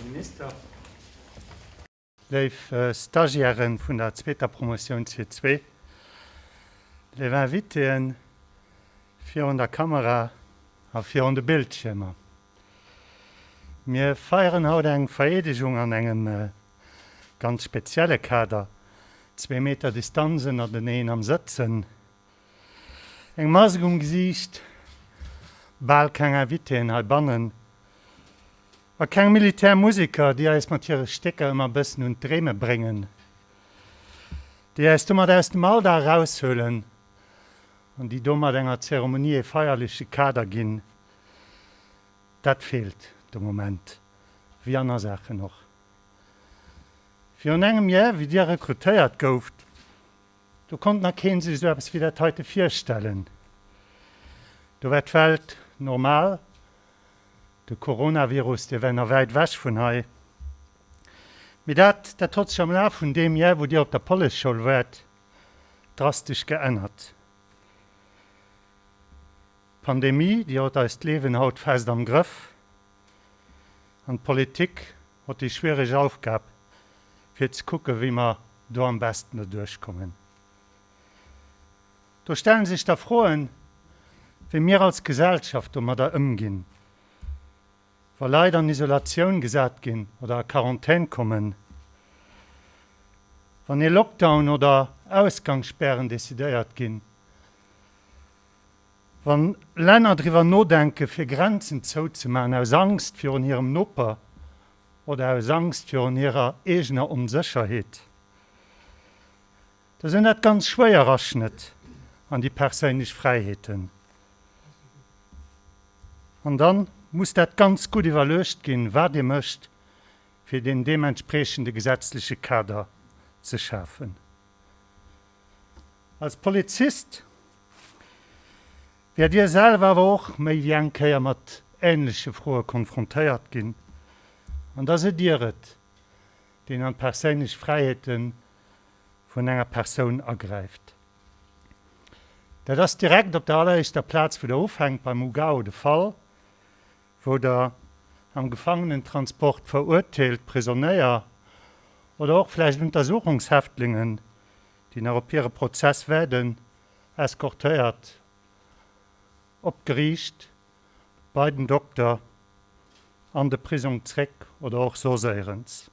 Här Minister, léif Stagiairen vun der zweeter Promotioun C2, léif Invitéen virun der Kamera a virun de Bildschiermer. Mir feieren haut eng Vereedegung an engem ganz spezielle Kader, zwee Meter Distanz ënnerteneen am Sëtzen, eng Mask um Gesiicht, bal keng Invitéen heibannen a keng Militärmuseker, déi eis mat hire Stécker ëmmer e bëssen un d'Dreeme bréngen, déi eis domat aus dem Alldag eraushuelen an déi domat enger Zeremonie ee feierleche Kader ginn. Dat feelt de Moment, wéi aner Saachen och. Virun engem Jar, wéi Dir rekrutéiert gouft, do konnt nach kee sech esou eppes wéi dat heite virstellen. Do war d'Welt normal, de Coronavirus, dee war nach wäit ewech vun hei. Mee dat, dat hott sech am Laf vun deem Jar, wou Dir op der Policeschoul waart, drastesch geännert. D'Pandemie, déi hott eist Liewen haut fest am Grëff. An d'Politik hott déi schwiereg Aufgab, fir ze kucken, wéi mer do am beschten derduerch kommen. Do stellen sech da Froen, wéi mir als Gesellschaft domadder ëmginn, wa Leit an Isolatioun gesat ginn oder a Quarantän kommen, wann ee Lockdown oder Ausgangsspären decidéiert ginn, Wann Länner driwwer nodenke fir Grenzen zouzemaachen aus Angst virun hirem Noper oder aus Angst virun hirer eegener Onsécherheet, da sinn dat ganz schwéier Aschnëtt an déi perséinlech Fräiheeten. An da muss dat ganz gutt iwwerluecht ginn, wat ee mécht, fir deen deementspriechende gesetzleche Kader ze schafen. Als Polizist wäert Dir selwer awer och méi wéi eng Kéier mat änleche Froe konfrontéiert ginn, an da sidd Dir et, deen an d'perséinlech Fräiheete vun enger Persoun agräift. Dat ass direkt op der alleréischter Plaz, wou Der ufänkt, beim UGAO de Fall, wou Der am Gefangenentransport verurteelt Prisonéier oder och vläicht Untersuchungshäftlingen, déi nach op hire Prozess waarden, eskortéiert op d'Geriicht, bei den Dokter, an de Prisong zréck oder och soss éierens.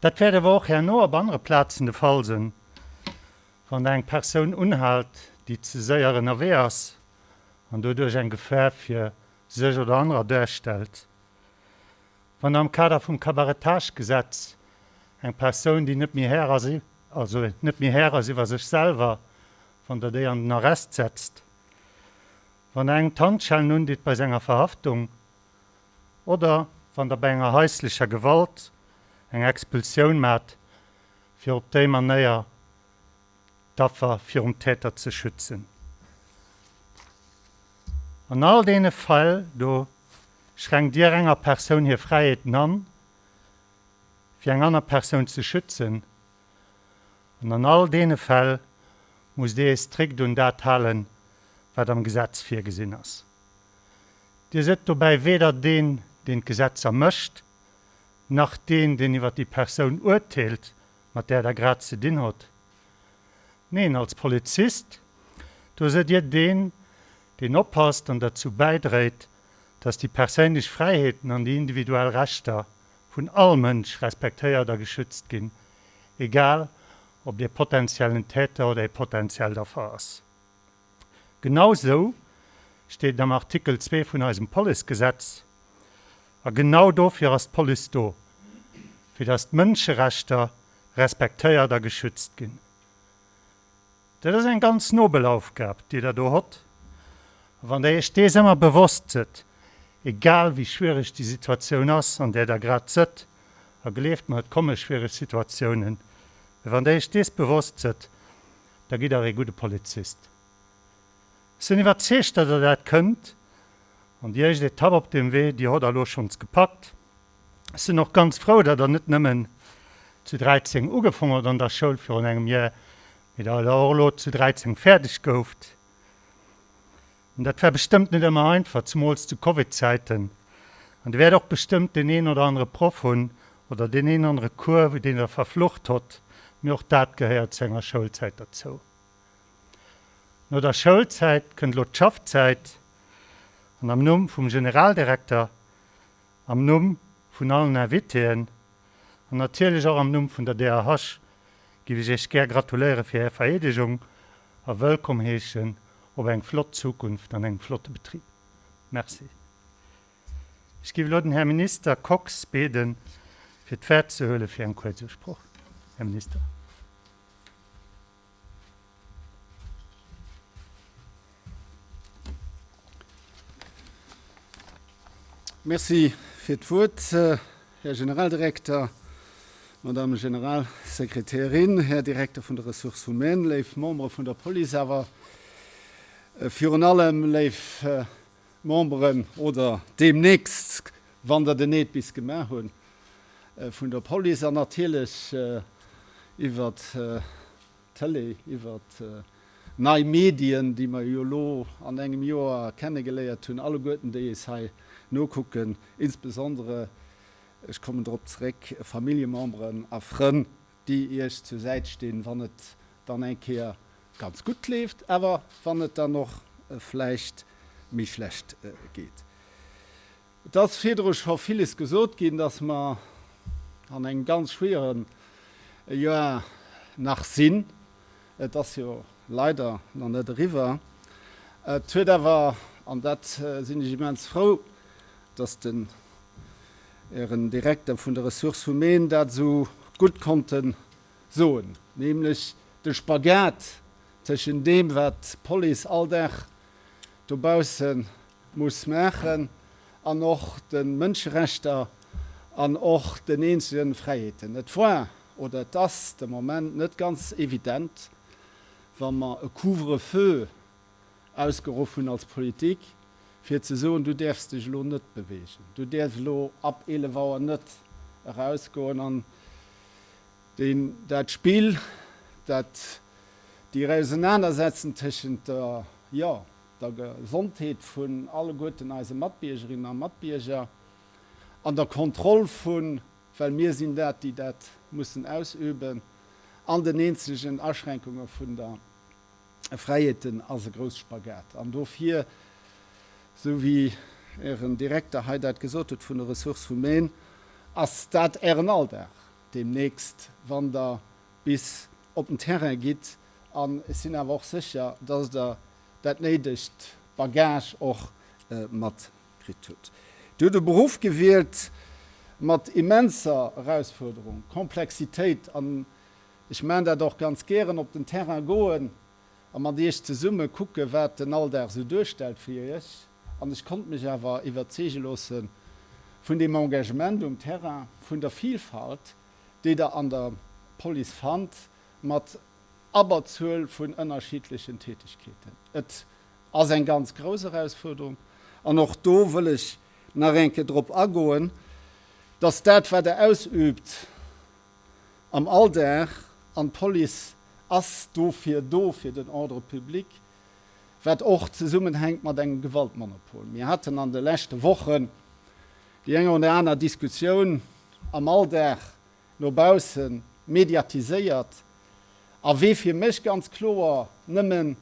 Dat wäert awer och herno op anere Plazen de Fall sinn, wann Der eng Persoun unhaalt, déi ze séier ënnerwee ass an doduerch eng Gefahr fir sech oder anerer duerstellt. Wann Der am Kader vum Cabaretage-Gesetz eng Persoun, déi net méi Här ass, also net méi Här ass iwwer sech selwer, wann Der déi an den Arrest setzt, wann Der engem d'Handschellen unditt bei senger Verhaftung oder wann Der bei enger haislecher Gewalt eng Expulsioun maacht, fir op déi Manéier d'Affer virum Täter ze schützen. An all deene Fäll do schränkt Dir enger Persoun hir Fräiheeten an, fir eng aner Persoun ze schützen. An an all deene Fäll musst Dir Iech strikt un dat halen, wat am Gesetz virgesinn ass. Dir sidd dobäi weder deen, deen d'Gesetzer mécht, nach deen, deen iwwer déi Persoun urteelt, mat där Der grad ze dinn hott. Neen, als Polizist, do sidd Dir deen, deen oppasst an derzou bäidréit, dass déi perséinlech Fräiheeten an déi individuell Rechter vun all Mënsch respektéiert a geschützt ginn, egal ob dee potenziellen Täter oder ee potenziellt Affer ass. Genau sou steet et am Artikel 2 vun eisem Policegesetz. A genau dofir ass d'Police do, fir dass d'Mënscherechter respektéiert a geschützt ginn. Dat ass eng ganz nobel Aufgab, déi Der do hott. A wann Der Iech dees ëmmer bewosst sidd, egal wéi schwiereg déi Situatioun ass, an där Der grad sëtt, a gleeft mer, et komme schwiereg Situatiounen, mä wann Der Iech dees bewosst sidd, da gitt Der ee gudde Polizist. Ech sinn iwwerzeegt, datt Der dat kënnt. An déi éischt Etapp op deem Wee, déi hott Der elo schonns gepackt. Ech sinn och ganz frou, datt Der net nëmmen zu 13 ugefong hott an der Schoul virun engem Jar, mee datt Der och elo zu 13 fäerdeg gouft. An dat war bestëmmt net ëmmer einfach, zumools zu Covid-Zäiten. An Dir wäert och bestëmmt deen een oder anere Proff hunn oder deen een anere Cours, wou deen Der verflucht hott, mee och dat gehéiert zu enger Schoulzäit derzou. No der Schoulzäit kënnt elo d'Schaffzäit an am Numm vum Generaldirekter, am Numm vun allen Invitéen an natierlech och am Numm vun der DRH giff ech Iech gär gratuléiere fir Är Vereedegung a wëllkomm heeschen op eng flott Zukunft an engem flotte Betrib. Merci. Ech giff elo den Här Minister Kox bieden, fir d'Wäert ze huele fir eng kuerz Usproch. Här Minister. Merci fir d'Wuert, Här Generaldirekter, Madame Generalsekretärin, Här Direkter vun de Ressources humaines, léif Membere vun der Police, awer virun allem léif Memberen oder deemnächst, wann der den Eed bis gemaach hunn, vun der Police an natierlech iwwert d'Tëlee, iwwert nei Medien, déi mer jo elo an engem Joer kennegeléiert hunn, alleguerten déi eis hei nokucken, insbesondere, ech kommen drop zeréck, Familljememberen a Frënn, déi Iech zur Säit stinn, wann et dann eng Kéier ganz gutt leeft, awer wann et dann och vläicht méi schlecht geet. Et ass virdru scho villes gesot ginn, dass mer an engem ganz schwierere Joer nach sinn. Et ass jo leider nach net eriwwer. Et huet awer, an dat sinn ech immens frou, dass den Ären Direkter vun de Ressources humaines dat esou gutt konnte soen, nämlech de Spagat tëschent deem, wat d'Police all Dag dobausse muss maachen, an och de Mënscherechter an och den eenzele Fräiheeten. Et war oder et ass de Moment net ganz evident, wa mer e Couvre-feu ausgeruff hunn als Politik, fir ze soen, du däerfs dech elo net bewegen, du däerfs elo ab 11 Auer net erausgoen. An deen, dat Spill, dat, déi Ausenanersetzen tëschent der, jo, der Gesondheet vun alleguerten eise Matbiergerinnen a Matbierger an der Kontroll vun, well mir sinn dat, déi dat mussen ausüben, an den eenzelen Aschränkunge vun der Fräiheeten ass e grouss Spagat. An dofir, esou wéi Ären Direkter hei dat gesot huet vun de Ressources humaines, ass dat Ären Alldag deemnächst, wann Der bis op den Terrain gitt. An ech sinn awer och sécher, dass Der dat néidegt Bagage och matkritt hutt. Dir hutt e Beruff gewielt mat immenser Erausfuerderung, Komplexitéit an Ech maan dat och ganz gären, op den Terrain goen a mat iech zesumme kucke wat den Alldag sou duerstellt fir iech. An ech konnt mech awer iwwerzeege loosse vun deem Engagement um Terrain, vun der Vielfalt déi der an der Police fannt, mat Abberzuel vun ënnerschiddlechen Tätegkeeten. Et ass eng ganz grouss Erausfuerderung an och do wëll ech nach eng Kéier drop agoen, dass dat wat der ausübt, Am Alldag, an d'Police ass dofir do, fir den Ordre public, wat och zesummenhänkt mat engem Gewaltmonopol. Mir haten an de leschte Wochen déi eng oder aner Diskussioun am Alldag no bausse mediatiséiert, a wee fir mech ganz kloer nëmmen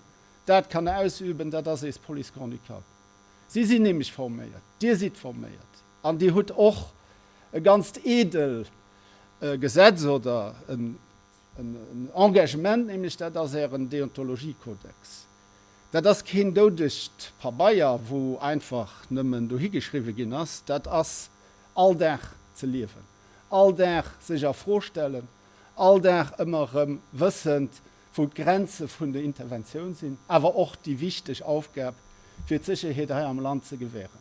dat kann ausüben, dat ass eis Police grand-ducale. Si sinn nämlech forméiert, Dir sidd forméiert an Dir hutt och e ganzt edel Gesetz oder en Engagement, nämlech dat ass Ären Deontologiekodex. Dat ass keen doudegt Pabeier, wou einfach nëmmen dohigeschriwwe ginn ass. Dat ass all Dag ze liewen, all Dag sech a Fro stellen, all Dag ëmmer erëm wëssend, wou d'Grenze vun der Interventioun sinn, awer och déi wichteg Aufgab, fir d'Sécherheet hei am Land ze gewähren.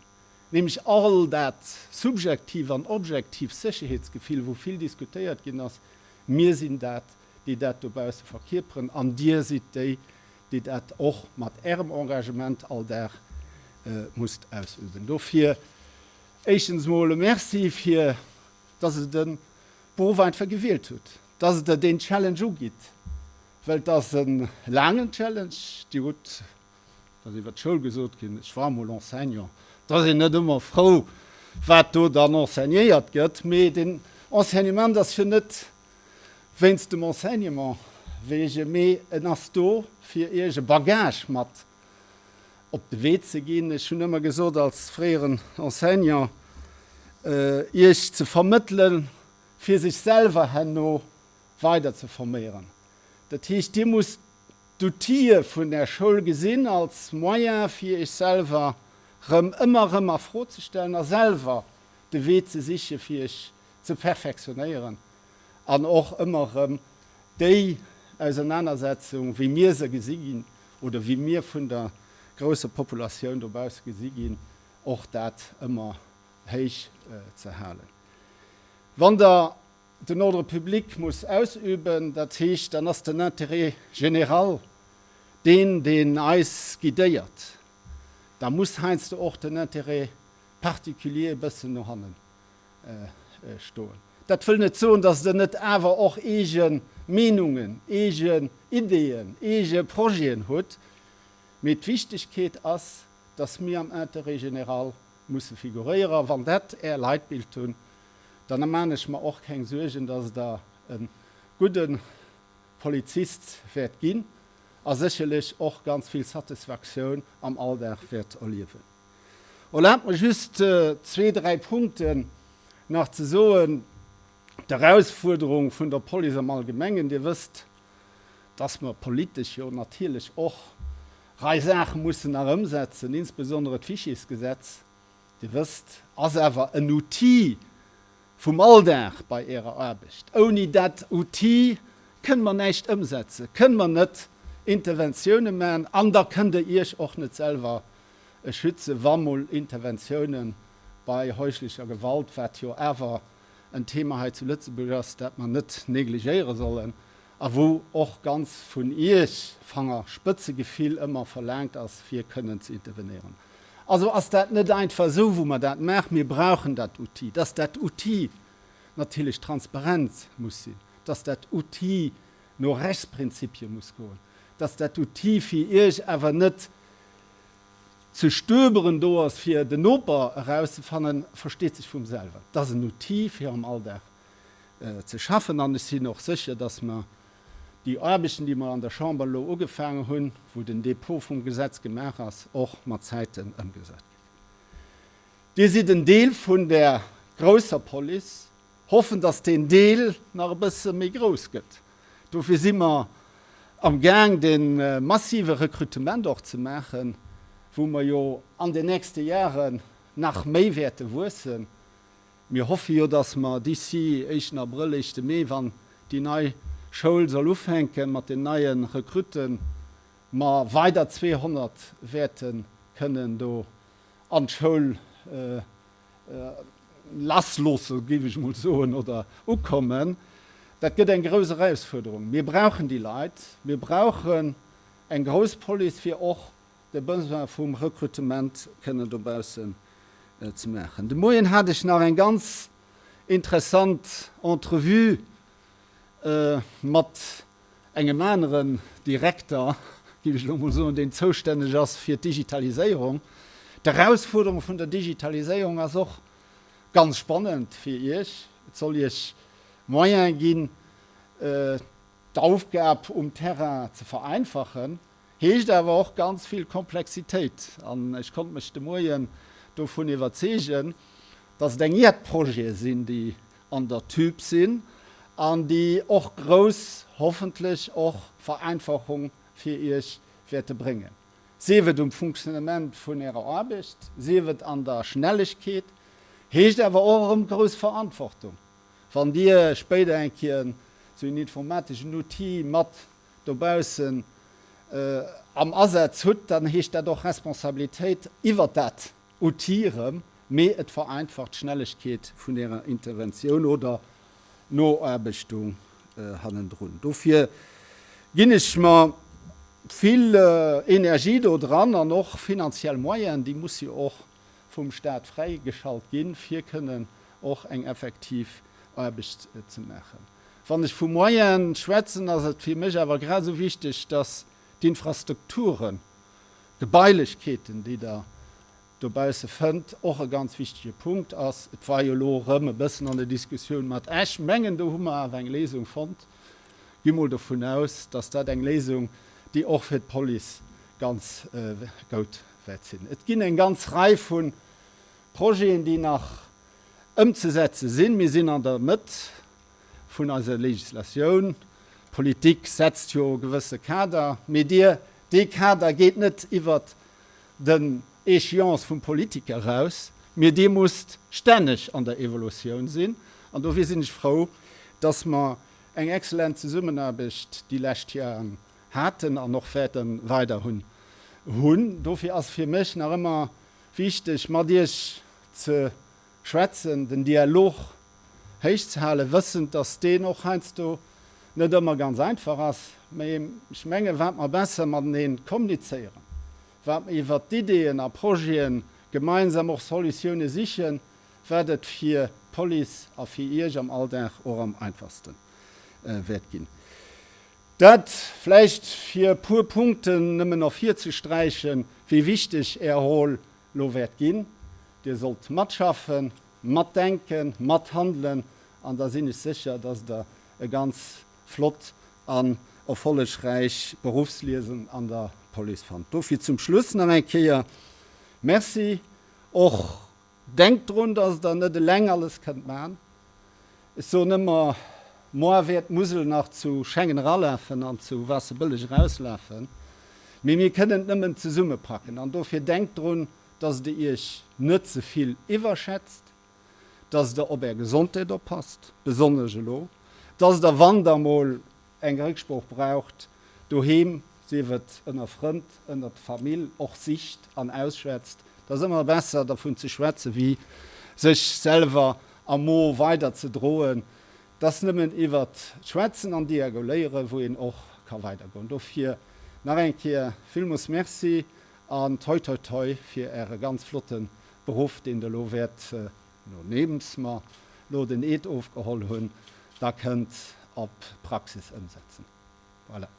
Nämlech all dat subjektiv an objektiv Sécherheetsgefill, wou vill diskutéiert ginn ass, mir sinn dat, déi dat dobausse verkierperen, an Dir sidd déi, déi dat och mat Ärem Engagement all Dag musst ausüben. Dofir éischtens emol e Merci, fir dass Der de Beruff einfach gewielt hutt, dass Der deen Challenge ugitt, well et ass e laangen Challenge. Dir hutt Et ass iwwer d'Schoul gesot ginn, ech war emol Enseignant, et ass een net ëmmer frou. wat do dann enseignéiert gëtt. Mee den Enseignement ass jo net wéinst dem Enseignement wege, mee en ass do, fir Iech e Bagage mat op de Wee ze ginn. Ech hunn ëmmer gesot als fréieren Enseignant, Iech ze vermëttelen, fir sech selwer herno weider ze forméieren. Dat heescht, Dir musst d'Outile vun der Schoul gesinn als Moyen, fir Iech selwer rëm ëmmer rëm a Fro ze stellen a selwer de Wee ze siche fir Iech ze perfektionéieren an och ëmmer rëm déi Ausernanersetzung, wéi mir se gesi ginn oder wéi mir vun der grousser Populatioun dobausse gesi ginn, och dat ëmmer héich ze halen. Wann Der den Ordre public muss ausüben, dat heescht, dann ass den Intérêt général deen, deen eis guidéiert, da muss heiansdo och den Intérêt particulier e bëssen no hanne stoen. Dat wëll net soen, dass Der net awer och eege Meenungen, eegen Ideeën, eege Projeten hutt, mee d'Wichtigkeet ass, dass mir am Intérêt général musse figuréieren. A wann dat Är Leitbild hunn, dann maan ech mer och keng Suergen, dass Der e gudde Polizist wäert ginn a sécherlech och ganz vill Satisfaktioun am Alldag wäert erliewen. Erlaabt mer just zwee, dräi Punkten nach ze soen. D'Erausfuerderung vun der Police am Allgemengen, Dir wësst, dass mer politesch jo natierlech och Rei Saache mussen nach ëmsetzen, insbesondere d'Fichiersgesetz, Dir wësst, ass awer en Outil vum Alldag bei Ärer Aarbecht. Ouni dat Outil kënne mer näischt ëmsetzen, kënne mer net Interventioune maachen an da kënnt Der Iech och net selwer schützen, wa mol Interventioune bei häuslecher Gewalt, wat jo awer en Thema hei zu Lëtzebuerg ass, dat mer net negligéiere sollen a wou och ganz vun Iech Fangerspëtzegefill ëmmer verlaangt ass, fir kënnen ze intervenéieren. Also ass dat net einfach esou, wou mer dat maachen. Mir brauchen dat Outil, dass dat Outil natierlech transparent muss sinn, dass dat Outil no Rechtsprinzipie muss goen, dass dat Outil fir Iech awer net ze stöberen do ass, fir den Noper erauszefannen, versteet sech vum selwer. Et ass en Outil, fir am Alldag ze schaffen. An ech sinn och sécher, dass mer déi Aarbechten, déi mer an der Chamber elo ugefaangen hunn, wou den Dépôt vum Gesetz gemaach ass, och mat Zäiten ëmgesat ginn. Dir sidd en Deel vun där grousser Police, hoffen, dass deen Deel nach e bësse méi grouss gëtt. Dofir si mer am Gaang, dee massive Rekrutement och ze maachen, wou mer jo an den nächste Jaren nach méi wäerte wuessen. Mir hoffe jo, dass mer d'ici éischten Abrëll, éischte Mee, wann déi nei Schoul soll ufänke mat den neie Rekrutten, mer weider 200 wäerte kënnen do an d'Schoul lassloosse, géif ech emol soen, oder ukommen. Dat gëtt eng grouss Erausfuerderung. Mir brauchen déi Leit. Mir brauchen eng grouss Police, fir och de Besoin vum Rekrutement kënnen dobaussen ze maachen. De Moien hat ech nach eng ganz interessant Entrevue mat engem aneren Direkter, géif ech elo emol soen, deen zoustänneg ass fir d'Digitaliséierung. D'Erausfuerderung vun der Digitaliséierung ass och ganz spannend fir Iech. Et soll Iech Moyen ginn, d'Aufgab um Terrain ze vereinfachen. Heescht awer och ganz vill Komplexitéit. An ech konnt mech de Moien dovun iwwerzeegen, dass et eng jett Projete sinn, déi an der Tube sinn an déi och grouss, hoffentlech och Vereinfachung fir Iech wäerte bréngen, sief et um Fonctionnement vun Ärer Aarbecht, sief et an der Schnellegkeet. Heescht awer och erëm grouss Verantwortung, wann Dir spéider eng Kéier esou en informateschen Outil mat dobaussen am Asaz hutt, dann heescht dat och Responsabilitéit iwwert dat Outil erëm, mee et vereinfacht d'Schnellegkeet vun Ärer Interventioun oder Noaarbechtung hannendrun. Dofir ginn ech mer vill Energie do dran an och finanziell Moyenen, déi musse jo och vum Staat fräigeschalt ginn, fir kënnen och eng effektiv Aarbecht ze maachen. Wann ech vu Moyene schwätzen, ass et fir mech awer grad esou wichteg, dass d'Infrastrukturen, d'Gebailechkeeten, déi Der. dobausse fënnt, och e ganz wichtege Punkt ass. Et war jo elo erëm e bëssen an der Diskussioun mat Esch. Mengen, do hu mer awer eng Léisung fonnt. Gi mol dovun aus, dass dat eng Léisung, déi och fir d'Police ganz goud wäert sinn. Et ginn eng ganz Rei vu Projeten, déi nach ëmzesetze sinn. Mir sinn an der Mëtt vun eiser Législatioun. D'Politik setzt jo e gewësse Kader, mee Dir, dee Kader geet net iwwert den Échéance vum Politiker eraus, mee Dir musst stänneg an der Evolutioun sinn. An dofir sinn ech frou, dass mer eng excellent Zesummenaarbecht déi lescht Jaren haten an och wäerte weider hunn. Dofir ass fir mech nach ëmmer wichteg, mat Iech ze schwätzen, den Dialog héich ze halen, wëssend, dass deen och heiansdo net ëmmer ganz einfach ass. Mä ech mengen, wat mer besser matenee kommunizéieren, wat mer iwwert d'Ideeën a Projete gemeinsam och Solutioune sichen, wat et fir d'Police a fir Iech am Alldag och am einfachste wäert ginn. Dat vläicht fir e puer Punkten nëmmen ervirzesträichen, wéi wichteg Är Rôle lo wäert ginn. Dir sollt matschaffen, matdenken, mathandelen an da sinn ech sécher, dass Der e ganz flott an erfollegräich Beruffsliesen an der Police fannt. Dofir zum Schluss nach eng Kéier Merci. Och denkt drun, dass Der net eleng alles kënnt maachen. Ech soen ëmmer, Moar wäert d'Musel nach zu Schengen eralafen an zu Waasserbëlleg erauslafen, mee mir kënnen et nëmmen zesumme packen. An dofir denkt drun, dass Der Iech net ze vill iwwerschätzt, dass Der op Är Gesondheet oppasst, besonnesch elo, dass Der, wann Der mol eng Récksprooch braucht, doheem, sief et ënner Frënd, ënner der Famill, och sicht an ausschwätzt. Et ass ëmmer besser dervun ze schwätzen, wéi sech selwer am Mo weider ze droen. Et ass nëmmen iwwert d'Schwätzen an Diagoléieren, wou een och ka weidergoen. Dofir nach eng Kéier villmoos Merci an toi toi toi fir Äre ganz flotte Beruff, deen Der elo wäert, nodeems mer elo den Eed ofgeholl hunn, da kënnt op d'Praxis ëmsetzen. Voilà.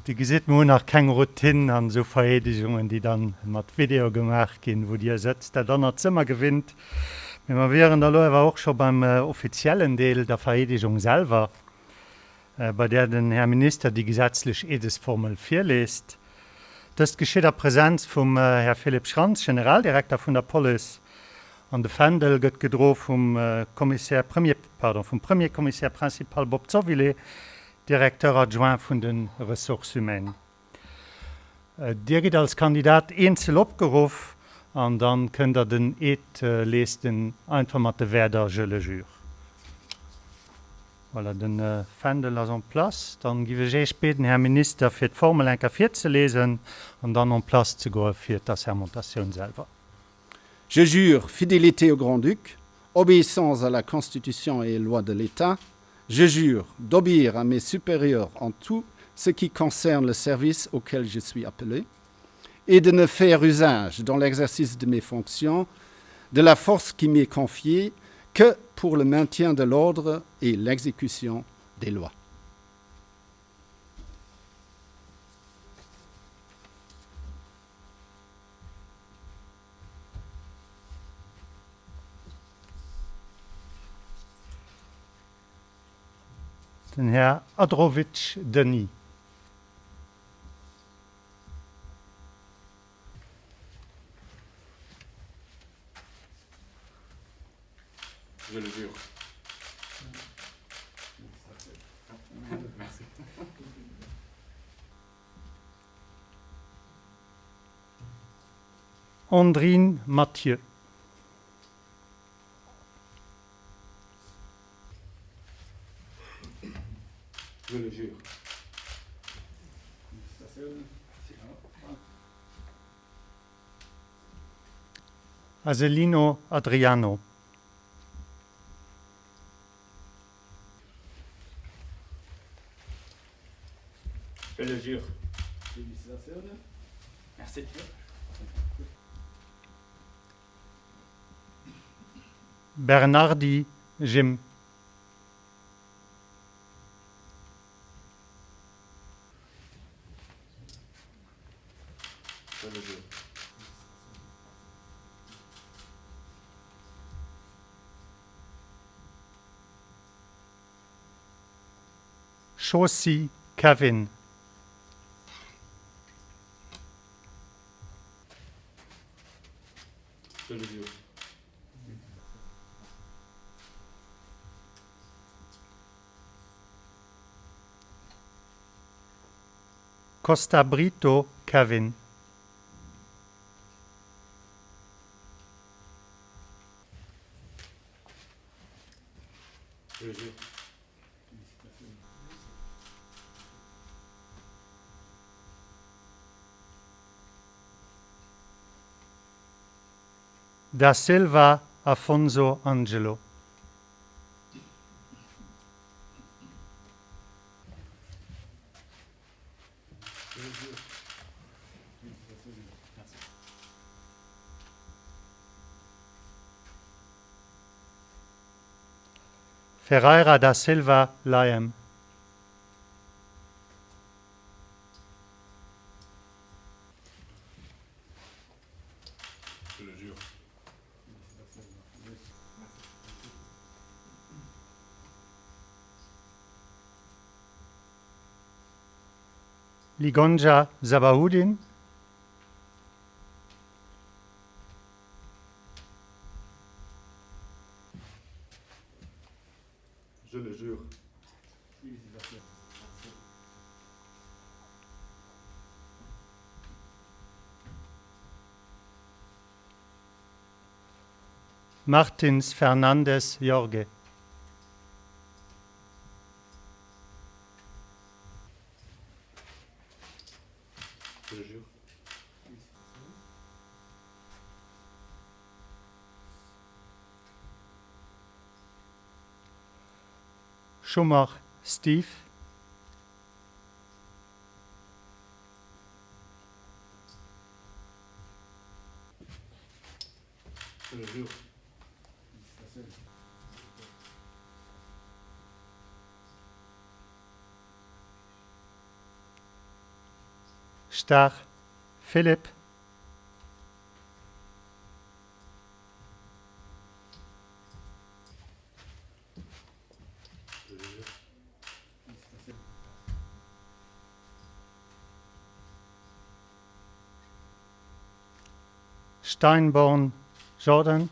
Dir gesitt, mir hunn nach keng Routine an esou Vereedegungen, déi dann mat Video gemaach ginn, wou Dir sëtzt. Dat anert si mer gewinnt. Mee mer wieren da lo awer och scho beim offiziellen Deel, der Vereedegung selwer, bei där den Här Minister déi gesetzlech Eedesformel virleest. Dëst geschitt a Presenz vum Här Philippe Schrantz, Generaldirekter vun der Police, An de Fändel gëtt gedro vum Commissaire premier, pardon, vum Premier Commissaire principal Bob Zovilé, Directeur adjoint vun de Ressources humaines. Dir gitt als Kandidat eenzel opgeruff an dann kënnt der den Eed leesten, einfach mat de Werder Je le jure. Voilà, den Fändel ass en place. Dann giff ech Eech bieden, Här Minister, fir d'Formel eng Kéier virzelesen an dann en place ze goe fir d'Assermentatioun selwer. Je jure fidélité au Grand-Duc, obéissance à la Constitution et aux lois de l'État, je jure d'obéir à mes supérieurs en tout ce qui concerne le service auquel je suis appelé et de ne faire usage dans l'exercice de mes fonctions de la force qui m'est confiée que pour le maintien de l'ordre et l'exécution des lois. Den Här Adrovic Denis. Je le jure. Merci. Andrine Mathieu. Je le jure. Aselino Adriano. Je le jure. Merci. Bernardi Jim. Je le jure. Chaussy Kevin. Je le jure. Costa Brito Kevin. Je le jure. Da Silva Afonso Angelo. Ferreira da Silva Liam. Je le jure. Ligonja Sabahudin. Je le jure. Martins Fernandes Jorge. Je le jure. Schumach Steve. Je le jure. Stach Philipp. Je le jure. Steinborn Jordan.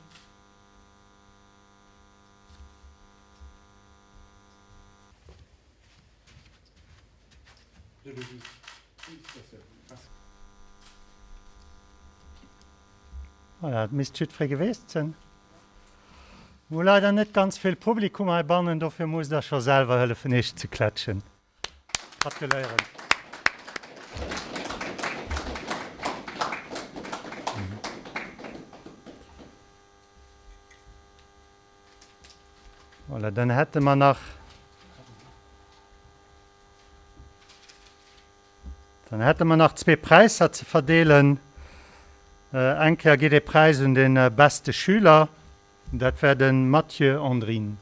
Je le jure. Voilà, et misst jiddweree geweest sinn. Mir hu leider net ganz vill Publikum heibannen, dofir musst der scho selwer hëllefen iech ze klätschen. Gratuléieren. Voilà, dann hätte mer nach Dann hätte mer nach zwee Präisser ze verdeelen. Eng Kéier geet ee Präis un de beste Schüler, dat wär de Mathieu Andrine.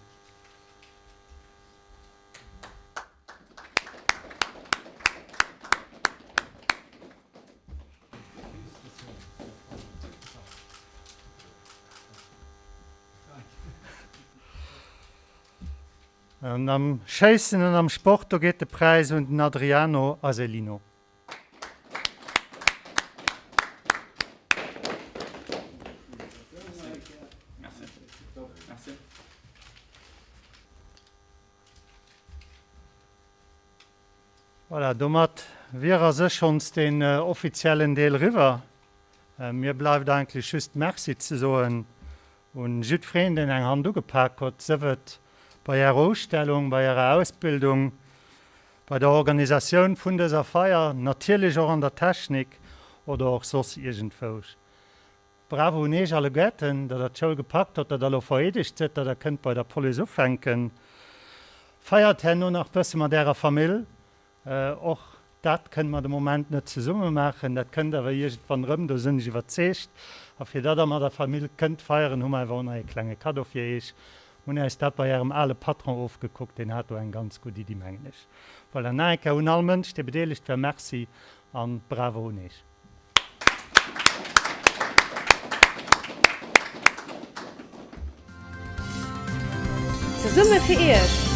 An am Schéissen an am Sport, do geet de Präis un den Adriano Aselino. Voilà, domat wier a sech schonns deen offiziellen Deel eriwwer. Mir bleift eigentlech just Merci ze soen un jiddwereen, deen eng Hand ugepak huet, sëf et bei Ärer Ustellung, bei Ärer Ausbildung, bei der Organisatioun vun dëser Feier, natierlech och an der Technik oder och soss iergendwou. Bravo un Iech alleguerten, datt Der d'Schoul gepackt hutt, datt Der elo vereedegt sidd, datt Der kënnt bei der Police ufänken. Feiert herno nach bësse mat Ärer Famill. Och dat kënne mer de Moment net zesumme maachen. Dat kënnt awer iergendwann erëm, do sinn ech iwwerzeegt. A fir datt Der mat der Famill kënnt feieren, hu mer awer och nach ee klenge Kaddo fir Iech. Mir hunn äis dat bei Ärem ale Patron ofgekuckt, deen hat do eng ganz gutt Iddi, mengen ech. Voilà, nach eng Kéier un all Mënsch, dee bedeelegt war, Merci a Bravo un Iech. Zesumme fir Iech!